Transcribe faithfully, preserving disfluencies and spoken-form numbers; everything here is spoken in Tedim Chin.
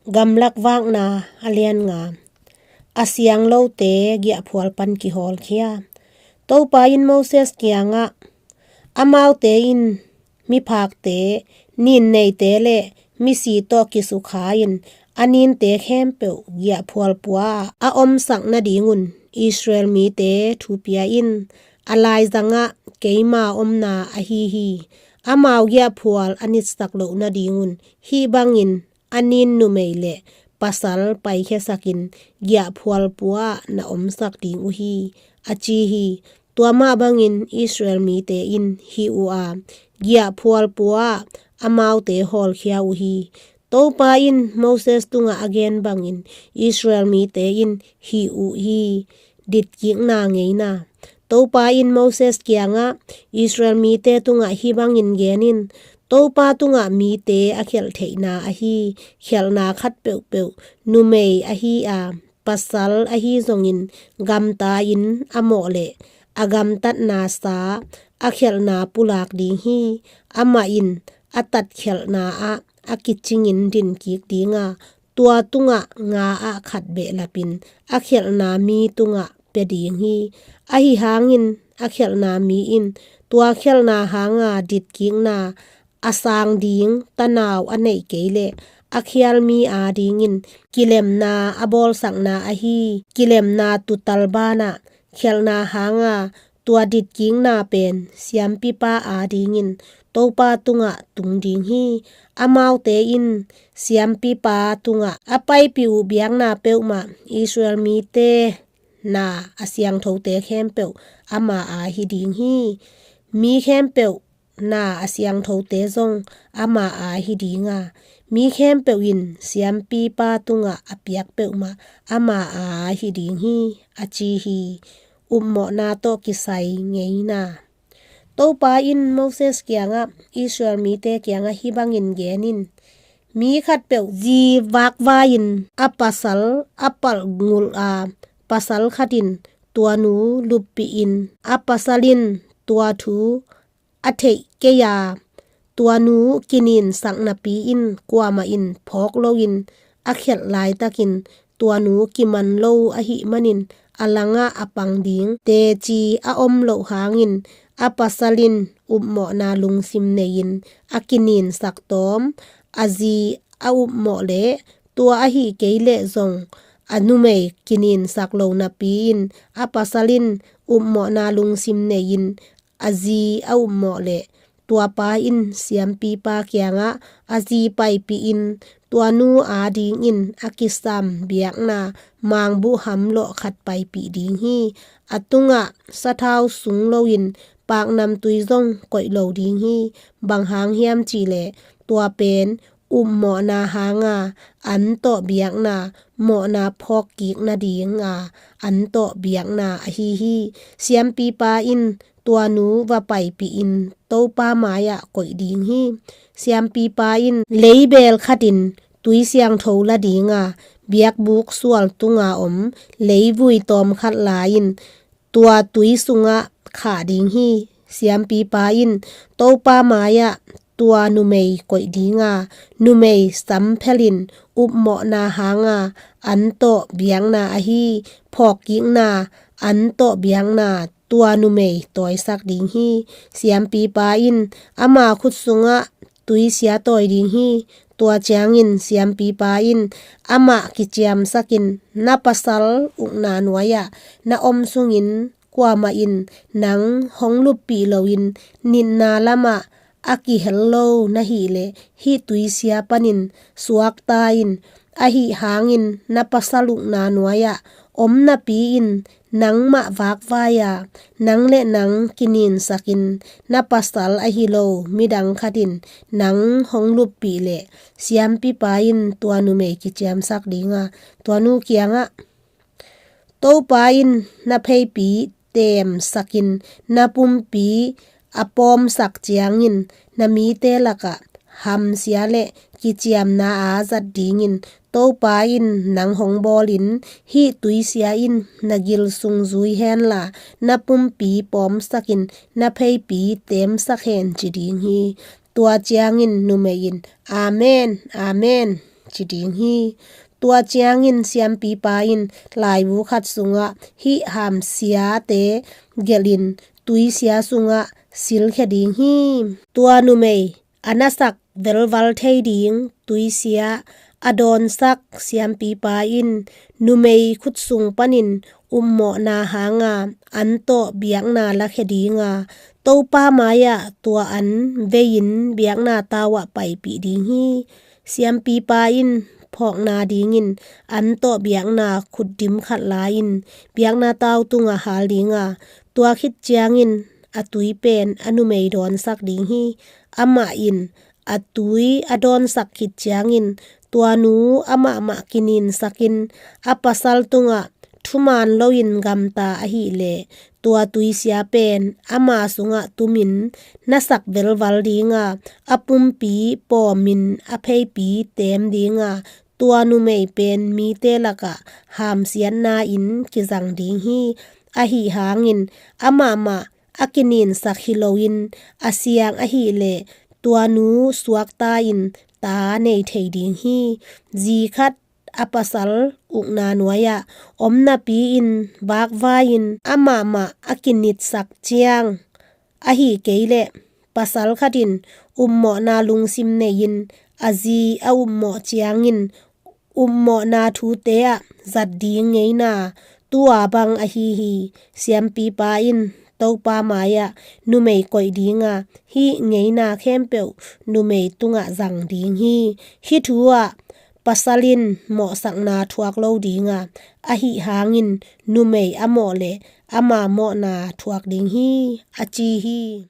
Gamlak Vakna a lian nga. A siang lote giahphual pan kihawlkhia. Topa in Moses kiangah, amaute in miphakte, ninneite le misi tawh kisukha-in a ninte khempeuh giahphual pua-ah a omsak nadingun Israel mite thupia in. A laizangah keima omna ahi hi. Amau giahphual a nitsak loh nadingun hih bangin a nin numei le pasal paikhiasakin giahphual pua-ah na omsak ding uh hi, a ci hi. Tua mah bangin Israel mite in hih uh a, giahphual pua-ah amaute hawlkhia uh hi. Topa in Moses tungah a gen bangin Israel mite in hih uh hi. Ditkikna ngeina. Topa in Moses kiangah, Israel mite tungah hih bangin gen in, Topa tungah mite a khialh theihna ahi khialhna khat peuhpeuh, numei ahi a, pasal ahi zongin gamta-in a mawh leh a gamtatna sa a khialhna pulak ding hi. Amah in a tatkhialhna ah a kicingin dinkik ding a, tua tungah nga ah khat behlapin a khialhna mi tungah pia ding hi. Ahi hangin a khialhna mi in tua khialhna hanga ditkikna a sang ding tanau a neih kei leh a khial mi adingin kilemna a bawlsakna ahi kilemna tutal banah khialhna hanga tua ditkikna pen siampipa adingin Topa tungah tung ding hi. Amaute in siampipa tungah a paipih uh biakna peuhmah Israel mite na a siangthote khempeuh ama a hi ding hi. Mi khempeuh na a siangthote zong ama a hi ding a, mi khempeuh in siampipa tungah a piak peuhmah ama a hi ding hi, a ci hi. Upmawhna tawh kisai ngeina. Topa in Moses kiangah, Israel mite kiangah hih bangin gen in, mi khatpeuh zi vakvai-in a pasal a palh ngulh a, pasal khat in tua nu luppih in a pasal in tua thu a theih kei a, tua nu kininsak napi in kuamah in phawk loin a khialh laitakin tua nu kiman lo ahih manin a langah a pang ding teci a om loh hangin a pasal in upmawhna lungsim nei-in a kininsak tawm, a zi a upmawh leh tua ahi kei leh zong a numei kininsak lo napi in a pasal in upmawhna lungsim nei-in a zi a upmawh leh tua pa in siampipa kiangah a zi paipih in tua nu adingin a kisam biakna mangbuh hamlawh khat paipih ding hi. A tungah sathau sung loin paknamtui zong koih lo ding hi. Bang hang hiam cihleh tua pen upmawhna hanga an tawh biakna mawhna phawk kik nadinga an tawh biakna ahi hi. Siampipa in tua nu va paipih in Topa mai-ah koih ding hi. Siampipa in leibel khatin tui siangtho la dinga biakbuk sual tunga om leivui tawm khat la-in tua tui sungah khah ding hi. Siampipa in Topa mai-ah tua numei koih dinga numei samphelin upmawhna hanga an tawh biakna ahi phawkkikna an tawh biakna tua numei tawisak ding hi. Siampipa in ama khut sungah tui sia tawi ding hi. Tua ciangin siampipa in amah kiciamsakin na pasal ukna nuai-ah na om sungin kuamah in nang hong luppih loin nitna lamah a kihel lo na hih leh hih tuisia panin suakta in, ahi hangin na pasal ukna nuai-ah om napi-in nangmah vakvai-a nang le nang kininsakin na pasal ahi lo midang khatin nang hong luppih leh siampipa in tua numei kiciamsak dinga tua nu kiangah Topa in na pheipi teemsakin na pumpi a pawmsak ciangin na mite lakah hamsia le kiciamna a zat dingin Topa in nang hong bawlin hih tuisia in na gil sung zui henla na pumpi pawmsakin na pheipi teemsak hen ci ding hi. Tua ciangin numei in Amen, Amen ci ding hi. Tua ciangin siampipa in laibu khat sungah hih hamsiate gelhin tuisia sungah silkhia ding hi. Tua numei a nasak velval thei ding tuisia a dawnsak siampipa in numei khutsung panin upmawhna hanga an tawh biakna lakhia dinga Topa mai-ah tua an vei-in biakna tau ah paipih ding hi. Siampipa in phawkna dingin an tawh biakna khutdim khat la-in biakna tau tungah hal dinga tua khit ciangin a tui pen a numei dawnsak ding hi. Amah in a tui a dawnsak khit ciangin tua nu amahmah kininsakin a pasal tungah thuman loin gamta ahileh tua tuisia pen ama sungah tumin nasak velval dinga a pumpi pawmin a pheipi tem dinga tua numei pen mite lakah hamsiatna in kizang ding hi. Ahi hangin amahmah a kininsak hi loin a siang ahileh tua nu suakta in ta nei thei ding hi. Zi khat a pasal ukna nuai-ah om napi-in vakvai-in amahmah a kinitsak ciang ahi kei leh pasal khat in upmawhna lungsim nei-in a zi a upmawh ciangin upmawhna thute ah zat ding ngeina tua bang ahi hi. Siampipa in Topa mai-ah numei koih dinga hih ngeina khempeuh numei tungah zang ding hi. Hih thu ah pasal in mawhsakna thuak lo dinga ahi hangin numei a mawh le ama mawhna thuak ding hi, a ci hi.